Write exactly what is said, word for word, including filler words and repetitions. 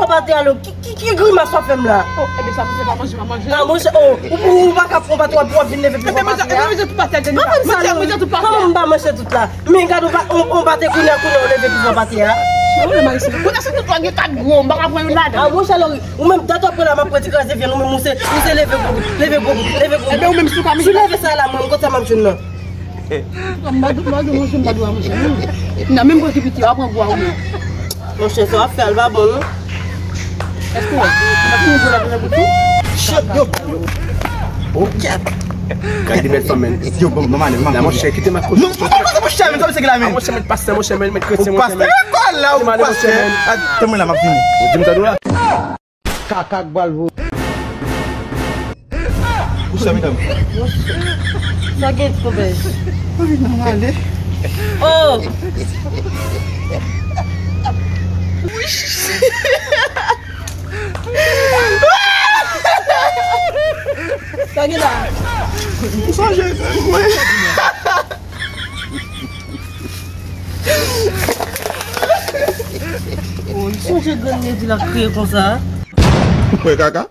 Pate a, ki, ki, ki grimas w ap fè m la? Oh, ebyen sa, se pa manje, pa manje. Ah, monchè, oh, ou, ou, ou pa ka pran pate w ap, w ap vin leve pi fò pate a. Ebyen, manje tout pate a, Jennifer. Manje tout pate. Kòman m pa manje tout la? Men gade, on pa, on, on pate kounye a, kounye a, ou leve pi fò pate a. Kounye a se tout la gen kat gwo, m pa ka pran youn ladan. Ah, monchè, Lori, ou menm, dat w ap pran la, m ap pran ti kraze vyann, ou menm, ou se, ou se leve gwo bout, leve gwo bout, leve gwo bout. Ebyen, ou menm, si w pa manje. Si w leve sa la, mwen, m konn sa m ap jwenn nan. M pa dou, m pa dou, monchè, m pa dou a, monchè. Nan menm pran ki piti, w ap pran gwo a ou menm. Monchè, sa w ap fè a, l pa bon, non. Èske w wè? Èske w wè la, mwen, boutou? Shit, yo. Ok. Gade bèl fanm, men. Yo, bon, bon, ale, bon, ale. Monchè, kite m ak koze. Non, non, non, monchè, men, sa, se ki la, men. Ah, monchè, men, pastè, monchè, men, men, kretyen, monchè, men. Pastè, kòl la, ou pastè. Ou di m tande w la. Kaka k bal vo. Kousa, medam? Sa gen konpè? Anvi nan ale. Oh! Sa gen la? Ou sonje mwen? Oh, ou sonje grann Nedi la kriye konsa? Mwen kaka.